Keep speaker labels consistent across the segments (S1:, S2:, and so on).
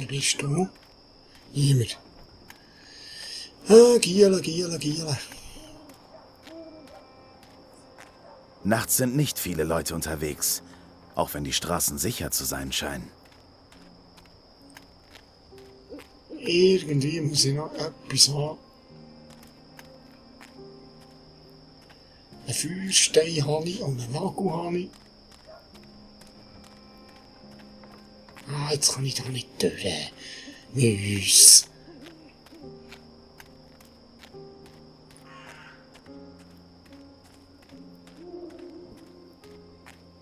S1: Wer bist du? Niemand. Ah, Giele.
S2: Nachts sind nicht viele Leute unterwegs, auch wenn die Straßen sicher zu sein scheinen.
S1: Irgendwie muss ich noch etwas haben. Einen Feuerstein habe ich und einen Nagel habe ich. Ah, jetzt kann ich da nicht durch. Müs.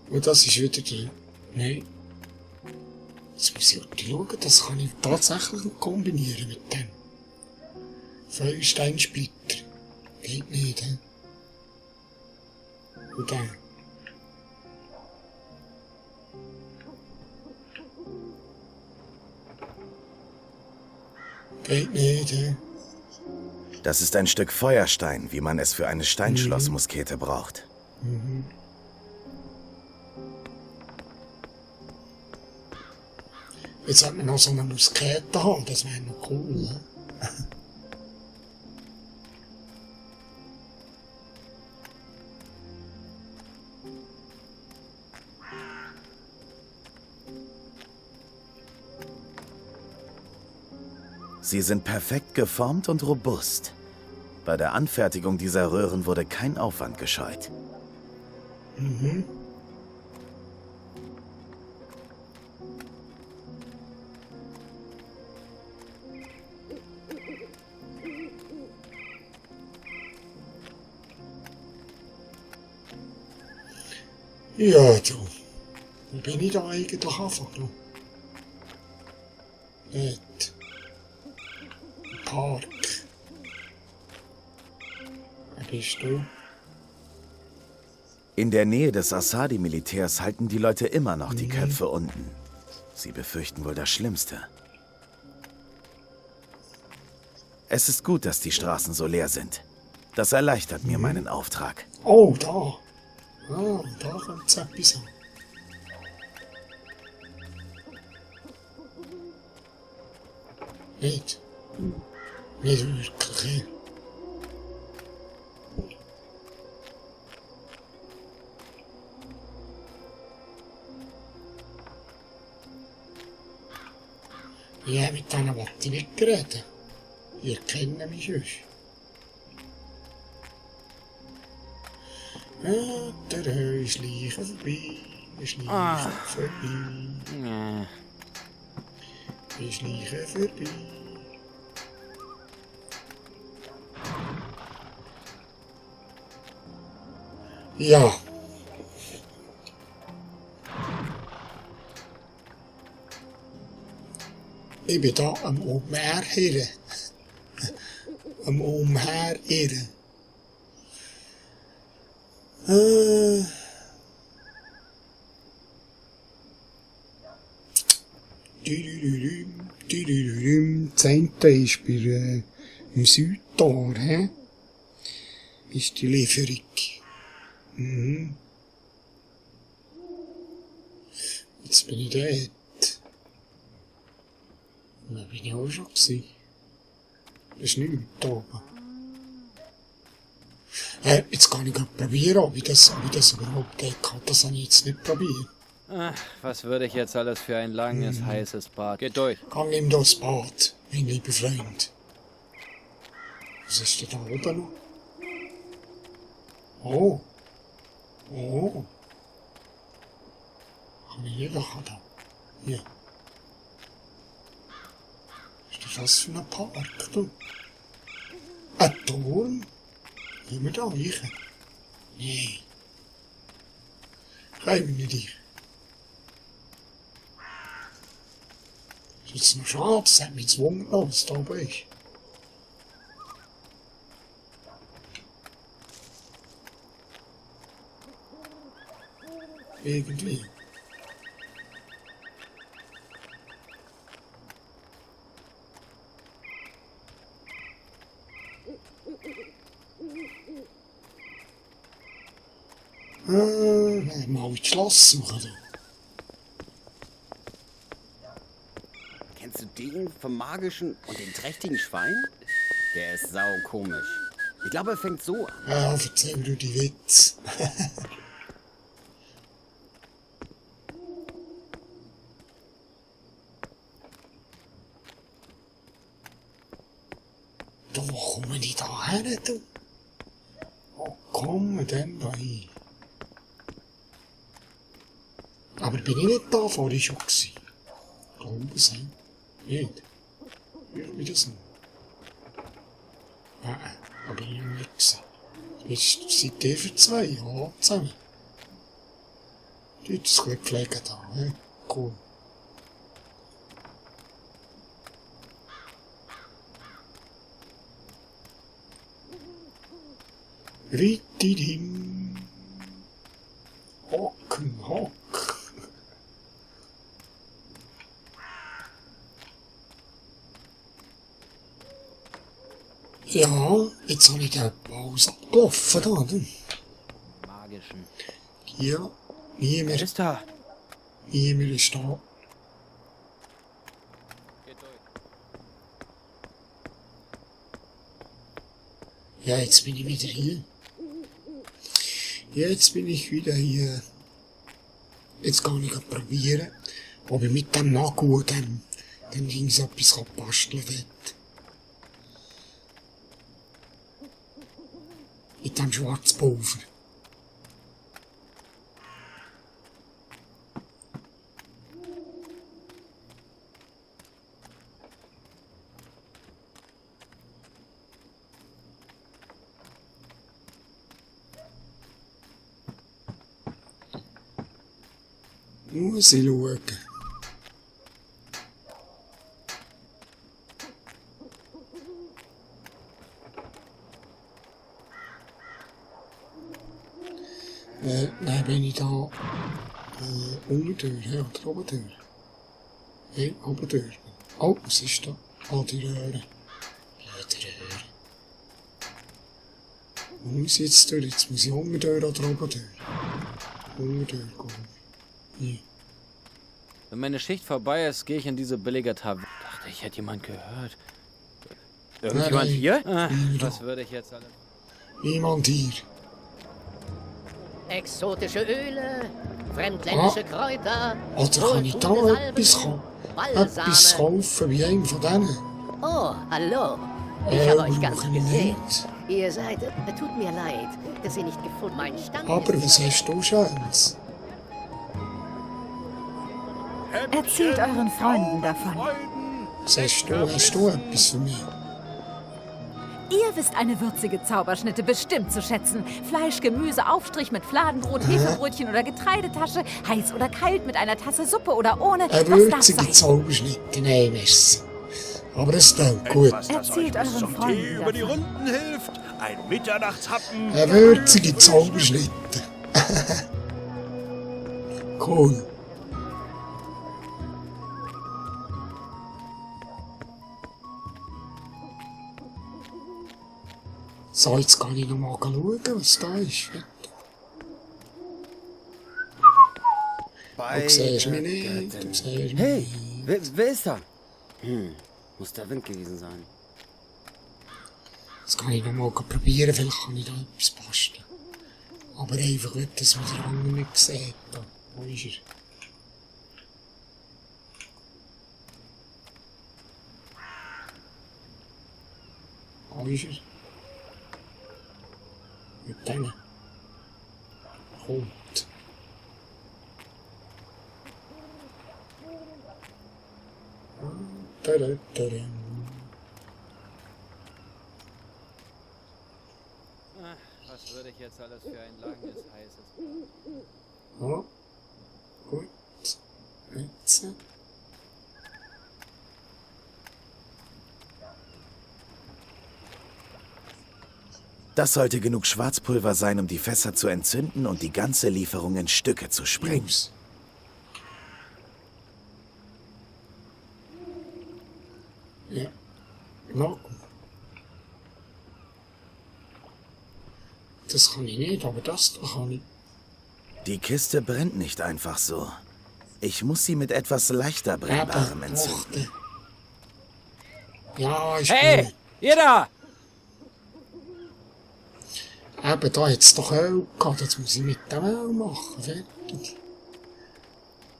S1: Und das ist wieder der... Nein. Jetzt muss ich schauen, das kann ich tatsächlich noch kombinieren mit dem. Feuersteinsplitter. Geht nicht, hä? Und dann. Geht nicht, hä?
S2: Das ist ein Stück Feuerstein, wie man es für eine Steinschlossmuskete braucht.
S1: Mhm. Jetzt sollten wir noch so eine Muskete haben, das wäre noch cool, ne?
S2: Sie sind perfekt geformt und robust. Bei der Anfertigung dieser Röhren wurde kein Aufwand gescheut.
S1: Mhm. Ja, du. Wo bin ich da eigentlich angefangen? Dort. Park. Wer bist du?
S2: In der Nähe des Asadi-Militärs halten die Leute immer noch die Köpfe unten. Sie befürchten wohl das Schlimmste. Es ist gut, dass die Straßen so leer sind. Das erleichtert mir meinen Auftrag.
S1: Oh, da. Ah, da kommt es etwas an. Nicht. Nicht wirklich. Ja, mit denen wollte ich nicht reden. Ihr kennt mich schon. Ja, der schleichen vorbei. Wir schleichen vorbei. Wir schleichen vorbei. Ja. Ich bin da am Umherirren. Am Umherirren. Das eine ist bei, im Südtor, hä? Ist die Lieferung. Mhm. Jetzt bin ich dort. Da bin ich auch schon gewesen. Das ist nichts da oben. Jetzt kann ich probieren, wie das überhaupt geht. Das habe ich jetzt nicht probiert.
S3: Ach, was würde ich jetzt alles für ein langes, heißes Bad? Geht durch.
S1: Komm, nimm das Bad, mein lieber Freund. Was ist denn da oben noch? Oh. Oh. Kann ich nicht machen da? Hier. Ist das für ein Park, du? Ein Turm? Können wir da rein? Nein. Können wir nicht rein. Das ist noch schade, das hat mich gezwungen, was da oben ist. Irgendwie. Mal ins Schloss suchen.
S4: Kennst du Den vom magischen und den trächtigen Schwein? Der ist sau komisch. Ich glaube, er fängt so an.
S1: Ja, erzähl du die Witz. Du, wo komme ich da her, du? Wo kommen wir denn da hin? Aber bin ich nicht da vorhin schon gewesen? Glaube es nicht. Wie das noch? Nein, da bin ich noch nicht gewesen. Jetzt seid ihr für 2 Jahre zusammen. Du hast es gut gepflegt da, ne? Cool. Rittidim. Hocken, hock. Ja, jetzt habe ich den Paus abgelaufen da, ne?
S3: Magischen.
S1: Hier,
S3: Wer
S1: niemand
S3: ist da?
S1: ist da. Ja, jetzt bin ich wieder hier. Jetzt bin ich wieder hier. Jetzt kann ich probieren, ob ich mit dem Nagel dem Dings etwas basteln kann. Mit dem Schwarzpulver. Muss ich schauen. Dann bin ich da unten durch, ja, oder oben durch. Nein, oben durch. Oh, was ist da? Ah, die Röhre. Blöde Röhre. Wo muss ich jetzt durch? Jetzt muss ich unten durch oder oben durch? Unten durch, glaube ich. Hier.
S3: Wenn meine Schicht vorbei ist, gehe ich in diese billige Taverne. Dachte, ich hätte jemand gehört. Irgendjemand
S1: Nein,
S3: hier?
S1: niemand.
S3: Was würde ich jetzt alle...
S1: Niemand hier.
S5: Exotische Öle, fremdländische Kräuter,
S1: Oder kann ich da
S5: wohltuende
S1: etwas,
S5: Salben,
S1: etwas
S5: Balsame.
S1: kaufen wie einen von denen?
S5: Oh, hallo. Ich habe euch gar
S1: brauche
S5: nicht
S1: ich
S5: gesehen.
S1: nicht.
S5: Ihr seid, tut mir leid, dass ihr nicht gefunden. Mein Stand
S1: Aber
S5: ist
S1: was hast du Schönes?
S6: Erzählt euren Freunden davon.
S1: Was hast du etwas für mich?
S6: Ihr wisst eine würzige Zauberschnitte bestimmt zu schätzen. Fleisch, Gemüse, Aufstrich mit Fladenbrot, Hefebrötchen oder Getreidetasche, heiß oder kalt mit einer Tasse Suppe oder ohne.
S1: Eine
S6: Was darf
S1: würzige
S6: sein?
S1: Zauberschnitte, nein, merci. Aber es klingt gut.
S7: Was, das
S6: Erzählt
S7: euch bis
S6: euren
S7: zum
S6: Freunden
S7: Tee über die
S6: davon.
S7: Runden hilft. Ein Mitternachtshappen.
S1: Eine würzige Zauberschnitte. Cool. So, jetzt kann ich noch mal schauen, was da ist. Du siehst mich nicht, du siehst mich
S4: Hey,
S1: nicht.
S4: wer ist da? Muss der Wind gewesen sein.
S1: Jetzt kann ich noch mal probieren, vielleicht kann ich da etwas basteln. Aber einfach nicht, dass man den anderen nicht sieht. Da, wo ist er? Wo ist er? Mit denen. Kommt. Da.
S3: Was würde ich jetzt alles für ein langes, heißes...
S1: Ja. Gut. Jetzt.
S2: Das sollte genug Schwarzpulver sein, um die Fässer zu entzünden und die ganze Lieferung in Stücke zu sprengen.
S1: Los. Ja. Locken. Das kann ich nicht, aber das da kann ich.
S2: Die Kiste brennt nicht einfach so. Ich muss sie mit etwas leichter Brennbarem entzünden.
S1: Ja, ist
S3: Hey,
S1: gut.
S3: ihr da!
S1: Eben, da hat es doch Öl gehabt. Das muss ich mit dem Öl machen. Fertig.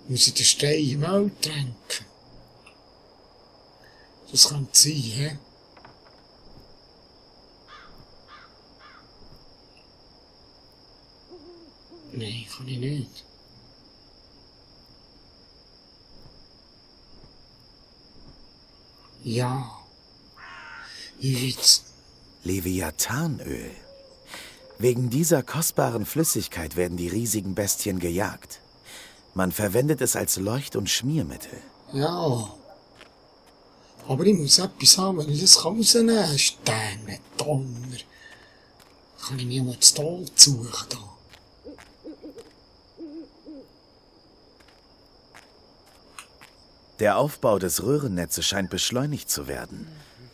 S1: Muss ich den Stein im Öl tränken. Das könnte sein, hä? Nein, kann ich nicht. Ja. Jetzt.
S2: Leviathanöl. Wegen dieser kostbaren Flüssigkeit werden die riesigen Bestien gejagt. Man verwendet es als Leucht- und Schmiermittel.
S1: Ja. Aber ich muss etwas haben, wenn ich das rausnehmen kann. Sterne, Donner. Kann ich mir mal das Tod suchen da.
S2: Der Aufbau des Röhrennetzes scheint beschleunigt zu werden.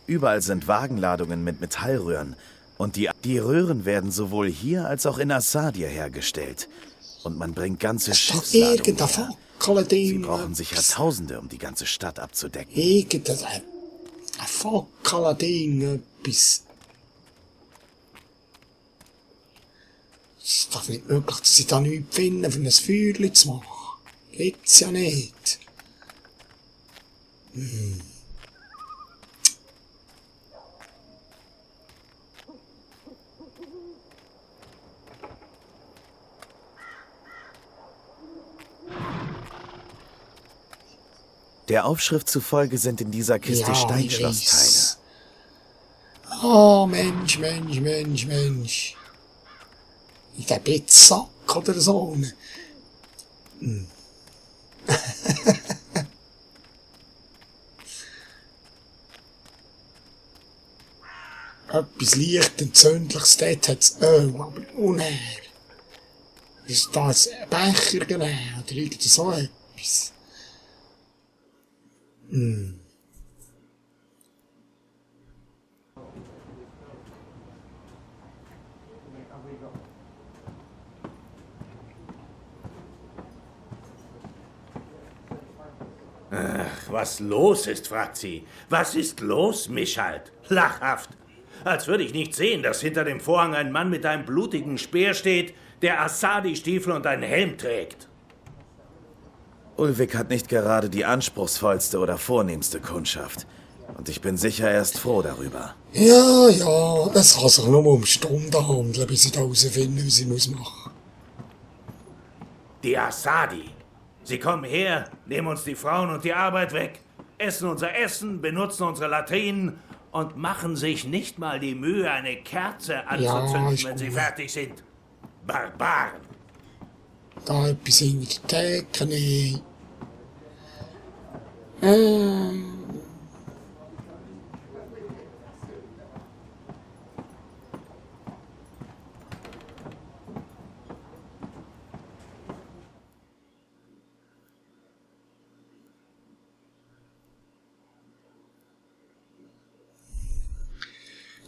S2: Überall sind Wagenladungen mit Metallröhren. Und die Röhren werden sowohl hier als auch in Assadia hergestellt. Und man bringt ganze
S1: Das ist doch
S2: Schiffsladungen
S1: irgendein
S2: her.
S1: Fackelding.
S2: Sie brauchen sicher Tausende, um die ganze Stadt abzudecken.
S1: Irgendein Fackelding, etwas. Es ist doch nicht möglich, dass ich da nichts finde, um ein Feuerchen zu machen. Geht's ja nicht.
S2: Der Aufschrift zufolge sind in dieser Kiste
S1: Ja,
S2: Steinschlossteile.
S1: ich weiss. Oh, Mensch, Mensch, Mensch, Mensch. In den Bettsack oder so. Etwas leicht entzündliches, dort hat es Öl, aber unehr. Ist das ein Becher genommen oder irgend so etwas?
S7: Was los ist, fragt sie. Was ist los, Mischalt? Lachhaft. Als würde ich nicht sehen, dass hinter dem Vorhang ein Mann mit einem blutigen Speer steht, der Assadi-Stiefel und einen Helm trägt.
S2: Ulvik hat nicht gerade die anspruchsvollste oder vornehmste Kundschaft. Und ich bin sicher, er ist froh darüber.
S1: Ja, ja, es kann sich nur um Stunden handeln, bis ich da herausfinde, was ich machen muss.
S7: Die Assadi. Sie kommen her, nehmen uns die Frauen und die Arbeit weg, essen unser Essen, benutzen unsere Latrinen und machen sich nicht mal die Mühe, eine Kerze anzuzünden,
S1: ist
S7: wenn sie
S1: gut.
S7: fertig sind. Barbaren.
S1: Da etwas in der Theke nehmen.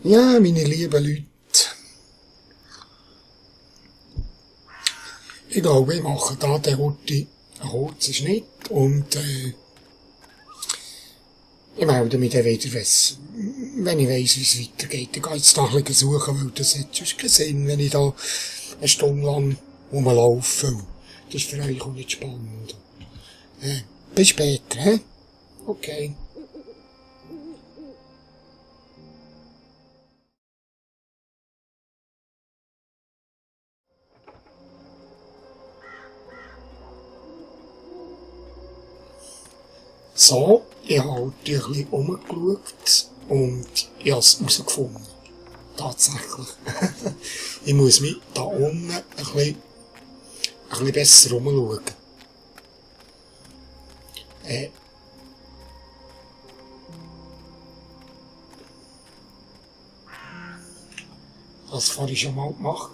S1: Ja, meine lieben Leute. Ich glaube, ich mache da den heute einen kurzen Schnitt und ich melde mich dann wieder, wenn ich weiss, wie es weitergeht. Ich gehe jetzt da ein bisschen suchen, weil das hat sonst keinen Sinn, wenn ich da eine Stunde lang rumlaufe. Das ist für euch auch nicht spannend. Bis später, hä? Okay. So, ich habe ein bisschen umgeschaut und ich habe es herausgefunden. Tatsächlich. Ich muss mich da unten ein bisschen besser umschauen. Das vorhin schon mal gemacht.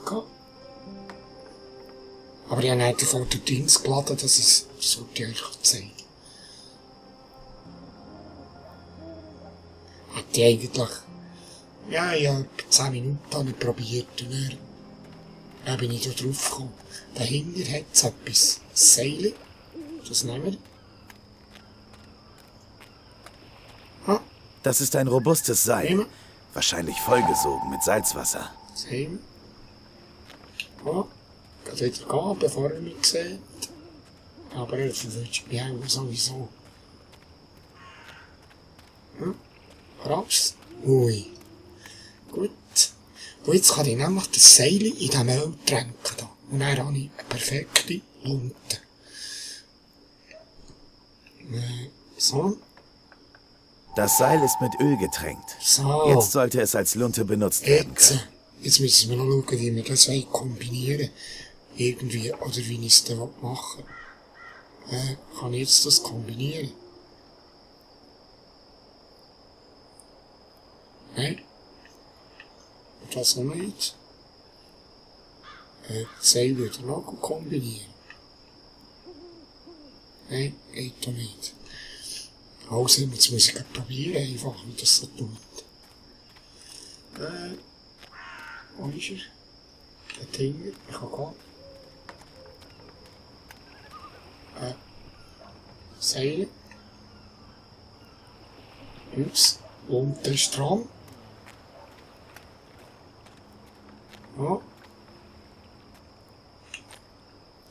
S1: Aber ich habe nicht die Fotodienst geladen, das sollte ich euch zeigen. Hätte ich eigentlich, ja, etwa 10 Minuten habe ich probiert und dann bin ich da drauf gekommen. Dahinter hat es etwas Seile. Das nehmen wir.
S2: Das ist ein robustes Seil.
S1: Nehmen.
S2: Wahrscheinlich vollgesogen mit Salzwasser.
S1: Sehen. Ja, geht wieder gehen, bevor er mich sieht. Aber er verwünscht mich auch sowieso. Hm? Raus. Ui. Gut. Und jetzt kann ich nämlich das Seil in diesem Öl tränken. Da. Und dann habe ich eine perfekte Lunte. So.
S2: Das Seil ist mit Öl getränkt.
S1: So.
S2: Jetzt sollte es als Lunte benutzt werden können.
S1: Jetzt müssen wir noch schauen, wie wir das kombinieren. Irgendwie, oder wie ich es dann machen will. Kann ich jetzt das kombinieren? Nein. Und das auch nicht. Das Seil wieder noch kombinieren. Nein, geht doch nicht. Also, jetzt muss ich probieren, einfach, wie das so tut. Wo ist er? Der Tinger, ich kann gehen. Seile. Ups, und der Strom. Ja.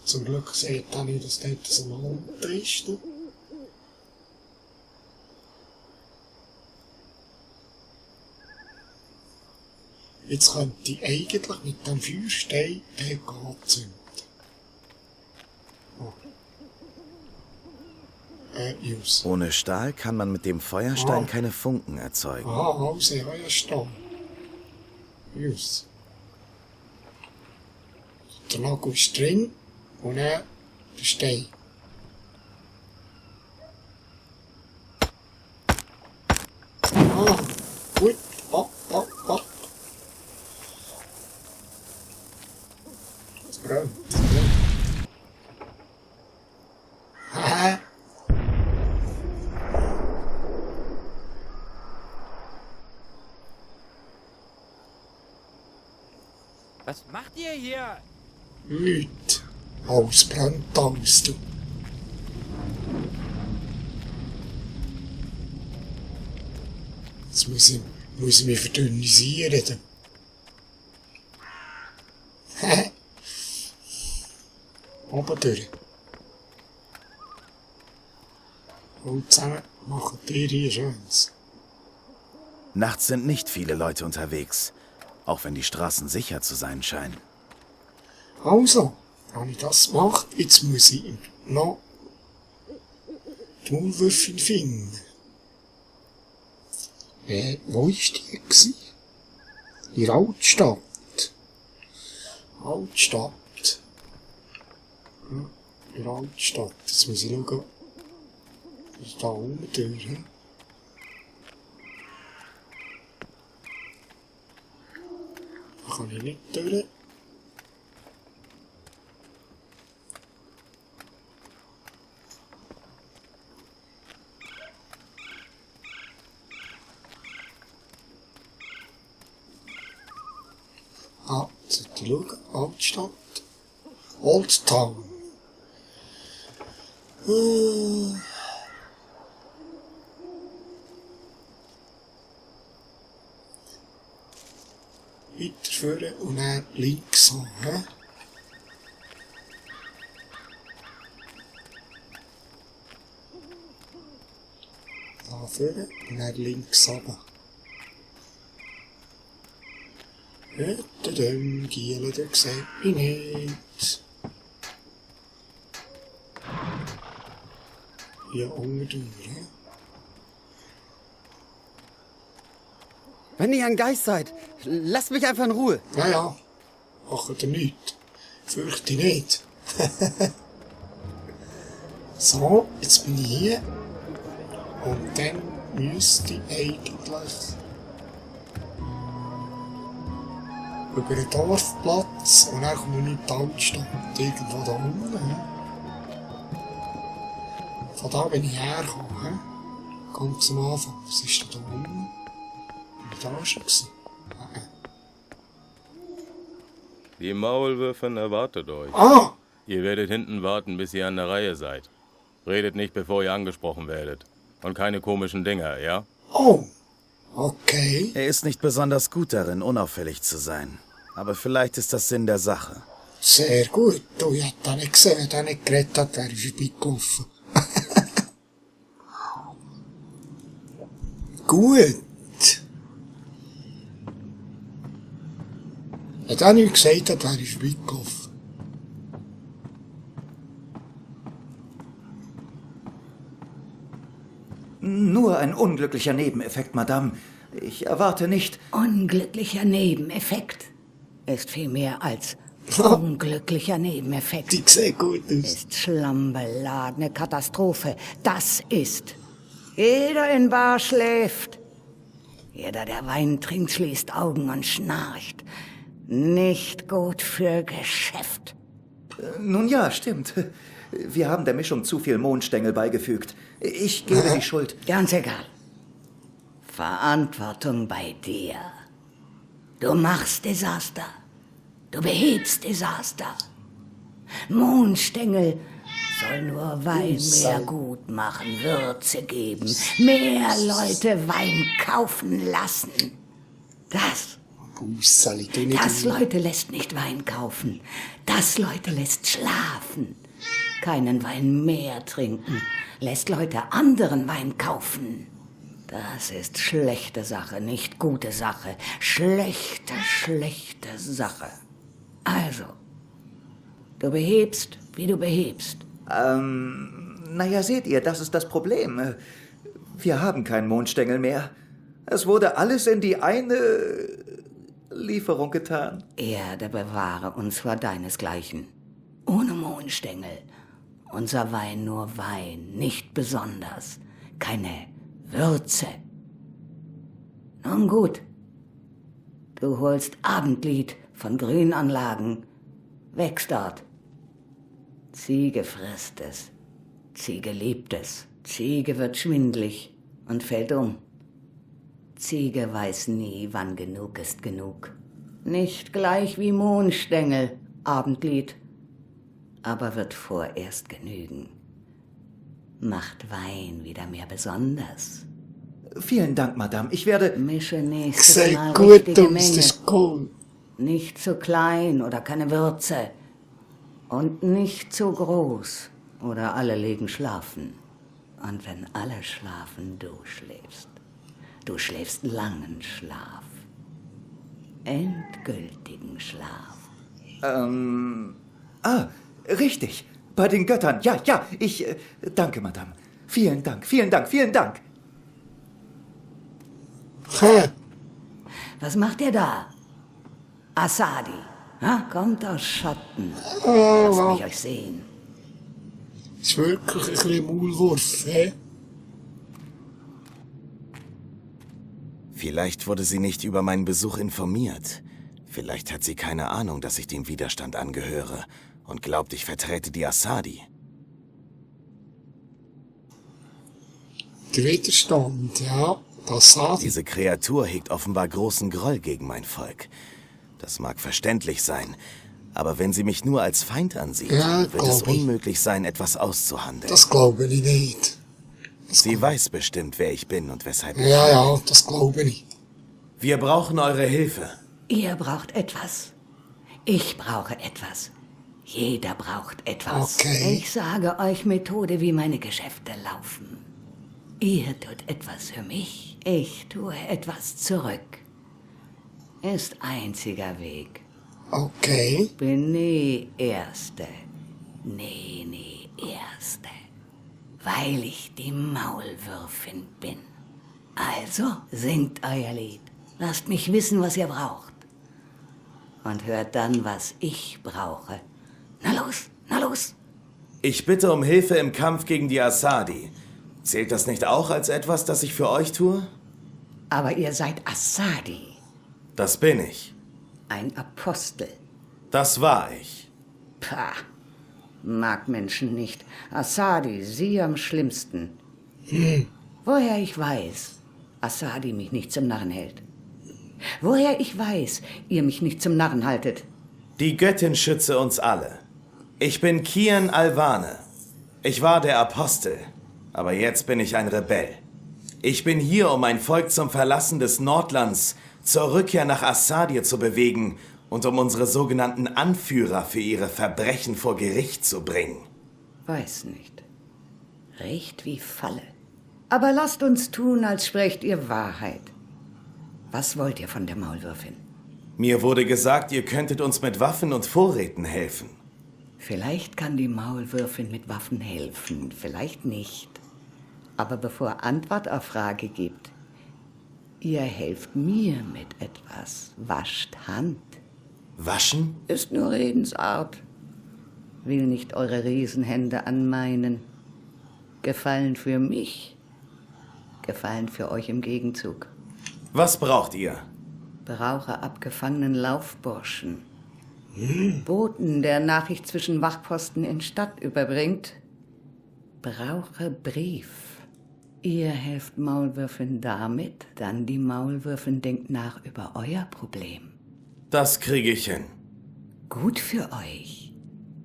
S1: Zum Glück sieht er nicht, dass dort so mal unten ist. Ne? Jetzt könnte ich eigentlich mit dem Feuerstein den anzünden. Oh. Just.
S2: Ohne Stahl kann man mit dem Feuerstein
S1: Ah.
S2: keine Funken erzeugen.
S1: Aha, also, ja, ja, Strom. Just. Der Nagel ist drin und dann der Stein. Ah, gut. Ab. Es brennt. Haha.
S3: Was macht ihr hier?
S1: Nicht. Alles brennt alles, du. Jetzt muss ich mich verdünnisieren. Du. Oben durch. Und zusammen machen die hier Schönes.
S2: Nachts sind nicht viele Leute unterwegs, auch wenn die Straßen sicher zu sein scheinen.
S1: Also, habe ich das gemacht, jetzt muss ich noch die Maulwürfin finden. Wo ist die gewesen? In der Altstadt. Altstadt. Ja, in der Altstadt. Jetzt muss ich schauen. Ist da oben durch, hm? Da kann ich nicht durch. Ah, jetzt sollte ich schauen. Altstadt. Old Town. Weiterführen und dann links an. He? Da führen und dann links runter. Hätte dem Giele, der sieht mich nicht. Hier unten durch, he?
S4: Wenn ihr ein Geist seid, lasst mich einfach in Ruhe.
S1: Ja, macht ihr nichts. Fürchte nicht. So, jetzt bin ich hier. Und dann müsste ich eigentlich über den Dorfplatz und dann komme ich in die Altstadt. Irgendwo da unten. He? Von da bin ich hergekommen. He? Ganz am Anfang. Was ist denn da unten? Bin ich da schon gewesen?
S8: Die Maulwürfin erwartet euch.
S1: Ah!
S8: Ihr werdet hinten warten, bis ihr an der Reihe seid. Redet nicht, bevor ihr angesprochen werdet. Und keine komischen Dinger, ja?
S1: Oh! Okay.
S2: Er ist nicht besonders gut darin, unauffällig zu sein. Aber vielleicht ist das Sinn der Sache.
S1: Sehr gut. Du, ich hab das nicht gesehen, wenn er nicht geredet hat, er ist vorbeigelaufen. Gut. Wenn er nichts gesagt hat, er ist vorbeigelaufen.
S9: Nur ein unglücklicher Nebeneffekt, Madame. Ich erwarte nicht...
S5: Unglücklicher Nebeneffekt ist viel mehr als unglücklicher Nebeneffekt.
S1: Die sehen gut aus.
S5: Ist schlammbeladene Katastrophe. Das ist. Jeder in Bar schläft. Jeder, der Wein trinkt, schließt Augen und schnarcht. Nicht gut für Geschäft.
S9: Nun ja, stimmt. Wir haben der Mischung zu viel Mondstängel beigefügt. Ich gebe die Schuld.
S5: Ganz egal. Verantwortung bei dir. Du machst Desaster. Du behebst Desaster. Mondstängel soll nur Wein mehr gut machen, Würze geben, mehr Leute Wein kaufen lassen. Das Leute lässt nicht Wein kaufen. Das Leute lässt schlafen. Keinen Wein mehr trinken. Lässt Leute anderen Wein kaufen. Das ist schlechte Sache, nicht gute Sache. Schlechte Sache. Also, du behebst, wie du behebst.
S9: Naja, seht ihr, das ist das Problem. Wir haben keinen Mondstängel mehr. Es wurde alles in die eine Lieferung getan.
S5: Erde bewahre uns vor deinesgleichen. Ohne Mondstängel. Unser Wein nur Wein, nicht besonders. Keine Würze. Nun gut. Du holst Abendlied von Grünanlagen. Wächst dort. Ziege frisst es. Ziege liebt es. Ziege wird schwindlig und fällt um. Ziege weiß nie, wann genug ist genug. Nicht gleich wie Mondstängel, Abendlied, aber wird vorerst genügen. Macht Wein wieder mehr besonders.
S9: Vielen Dank, Madame. Ich werde...
S5: Mische nächstes
S1: Sieht
S5: Mal
S1: gut
S5: richtige
S1: aus,
S5: Menge.
S1: das ist cool.
S5: Nicht zu klein oder keine Würze. Und nicht zu groß oder alle legen schlafen. Und wenn alle schlafen, du schläfst. Du schläfst langen Schlaf. Endgültigen Schlaf.
S9: Richtig. Bei den Göttern. Ja, ich... danke, Madame. Vielen Dank.
S1: Hä?
S5: Was macht ihr da? Assadi. Ha? Kommt aus Schatten.
S1: Oh,
S5: Lasst
S1: wow.
S5: mich euch sehen.
S1: Ist wirklich ein bisschen Maulwurf, hä?
S2: Vielleicht wurde sie nicht über meinen Besuch informiert. Vielleicht hat sie keine Ahnung, dass ich dem Widerstand angehöre und glaubt, ich vertrete die Assadi.
S1: Der Widerstand, ja. Das sagt
S2: Diese Kreatur hegt offenbar großen Groll gegen mein Volk. Das mag verständlich sein, aber wenn sie mich nur als Feind ansieht,
S1: Ja,
S2: wird es
S1: glaub ich.
S2: unmöglich sein, etwas auszuhandeln.
S1: Das glaube ich nicht.
S2: Sie weiß bestimmt, wer ich bin und weshalb ich...
S1: Ja, das glaube ich.
S2: Wir brauchen eure Hilfe.
S5: Ihr braucht etwas. Ich brauche etwas. Jeder braucht etwas.
S1: Okay.
S5: Ich sage euch Methode, wie meine Geschäfte laufen. Ihr tut etwas für mich. Ich tue etwas zurück. Ist einziger Weg.
S1: Okay.
S5: Bin nie Erste. Nee, Erste. Weil ich die Maulwürfin bin. Also singt euer Lied. Lasst mich wissen, was ihr braucht. Und hört dann, was ich brauche. Na los.
S2: Ich bitte um Hilfe im Kampf gegen die Assadi. Zählt das nicht auch als etwas, das ich für euch tue?
S5: Aber ihr seid Assadi.
S2: Das bin ich.
S5: Ein Apostel.
S2: Das war ich.
S5: Pah. Mag Menschen nicht. Assadi, sie am schlimmsten. Woher ich weiß, Assadi mich nicht zum Narren hält. Woher ich weiß, ihr mich nicht zum Narren haltet.
S2: Die Göttin schütze uns alle. Ich bin Kian Alvane. Ich war der Apostel, aber jetzt bin ich ein Rebell. Ich bin hier, um mein Volk zum Verlassen des Nordlands, zur Rückkehr nach Assadir zu bewegen und um unsere sogenannten Anführer für ihre Verbrechen vor Gericht zu bringen.
S5: Weiß nicht. Riecht wie Falle. Aber lasst uns tun, als sprecht ihr Wahrheit. Was wollt ihr von der Maulwürfin?
S2: Mir wurde gesagt, ihr könntet uns mit Waffen und Vorräten helfen.
S5: Vielleicht kann die Maulwürfin mit Waffen helfen, vielleicht nicht. Aber bevor Antwort auf Frage gibt, ihr helft mir mit etwas. Wascht Hand.
S2: Waschen?
S5: Ist nur Redensart. Will nicht eure Riesenhände an meinen. Gefallen für mich. Gefallen für euch im Gegenzug.
S2: Was braucht ihr?
S5: Brauche abgefangenen Laufburschen. Boten, der Nachricht zwischen Wachposten in Stadt überbringt. Brauche Brief. Ihr helft Maulwürfin damit, dann die Maulwürfin denkt nach über euer Problem.
S2: Das kriege ich hin.
S5: Gut für euch.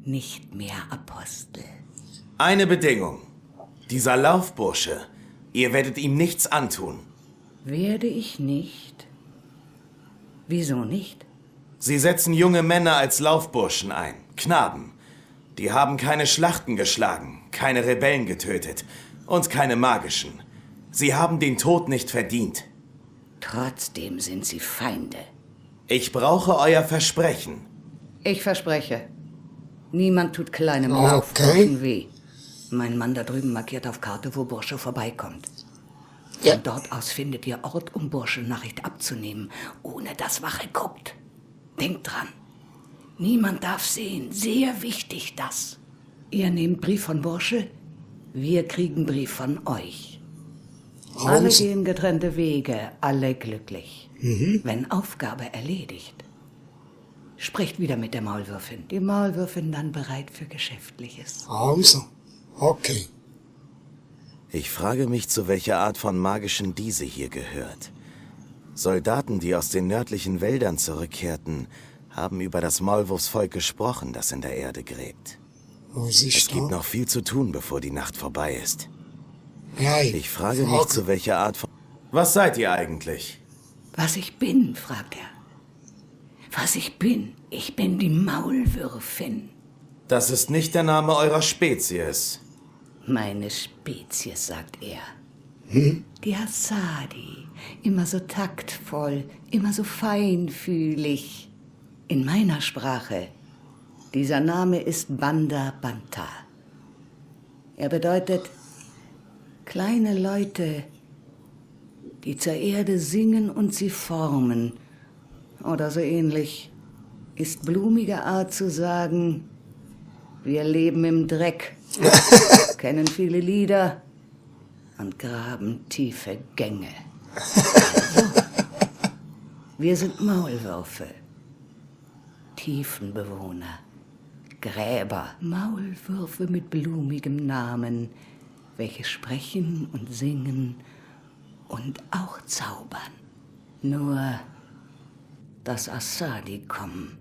S5: Nicht mehr Apostel.
S2: Eine Bedingung. Dieser Laufbursche, ihr werdet ihm nichts antun.
S5: Werde ich nicht? Wieso nicht?
S2: Sie setzen junge Männer als Laufburschen ein, Knaben. Die haben keine Schlachten geschlagen, keine Rebellen getötet und keine magischen. Sie haben den Tod nicht verdient.
S5: Trotzdem sind sie Feinde.
S2: Ich brauche euer Versprechen.
S5: Ich verspreche. Niemand tut kleinem Laufburschen weh. Mein Mann da drüben markiert auf Karte, wo Bursche vorbeikommt.
S1: Ja.
S5: Von dort aus findet ihr Ort, um Bursche Nachricht abzunehmen, ohne dass Wache guckt. Denkt dran. Niemand darf sehen. Sehr wichtig das. Ihr nehmt Brief von Bursche, wir kriegen Brief von euch. Alle gehen getrennte Wege, alle glücklich. Wenn Aufgabe erledigt, sprecht wieder mit der Maulwürfin. Die Maulwürfin dann bereit für Geschäftliches.
S1: Also, okay.
S2: Ich frage mich, zu welcher Art von magischen diese hier gehört. Soldaten, die aus den nördlichen Wäldern zurückkehrten, haben über das Maulwurfsvolk gesprochen, das in der Erde gräbt.
S1: Was ist
S2: Es
S1: da?
S2: gibt noch viel zu tun, bevor die Nacht vorbei ist.
S1: Nein.
S2: Ich frage mich, zu welcher Art von... Was seid ihr eigentlich?
S5: Was ich bin, fragt er. Was ich bin die Maulwürfin.
S2: Das ist nicht der Name eurer Spezies.
S5: Meine Spezies, sagt er. Die Hassadi, immer so taktvoll, immer so feinfühlig. In meiner Sprache, dieser Name ist Banda Banta. Er bedeutet kleine Leute, die zur Erde singen und sie formen. Oder so ähnlich. Ist blumige Art zu sagen, wir leben im Dreck, kennen viele Lieder und graben tiefe Gänge. Also, wir sind Maulwürfe, Tiefenbewohner, Gräber, Maulwürfe mit blumigem Namen, welche sprechen und singen und auch zaubern. Nur, dass Assadi kommen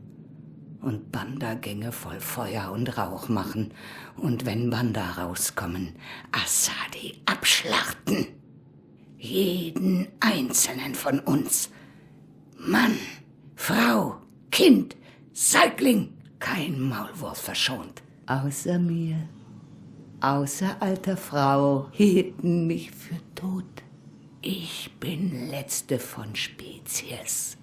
S5: und Banda-Gänge voll Feuer und Rauch machen und wenn Banda rauskommen, Assadi abschlachten. Jeden einzelnen von uns. Mann, Frau, Kind, Säugling, kein Maulwurf verschont. Außer mir, außer alter Frau, hielten mich für tot. Ich bin letzte von Spezies.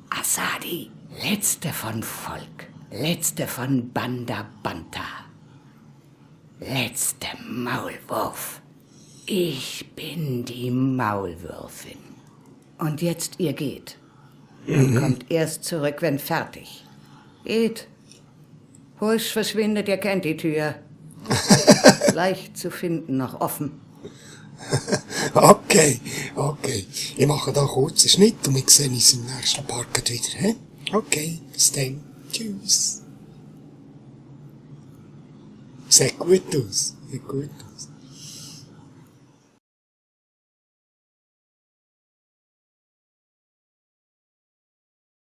S5: Assadi, letzte von Volk, letzte von Banda Banta, letzte Maulwurf. Ich bin die Maulwürfin. Und jetzt ihr geht. Und kommt erst zurück, wenn fertig. Geht. Husch verschwindet, ihr kennt die Tür. Leicht zu finden, noch offen.
S1: Okay, okay. Ich mache da kurz einen Schnitt und wir sehen uns im nächsten Part wieder. He? Okay, bis dann. Tschüss. Sieht gut aus. Sieht gut aus.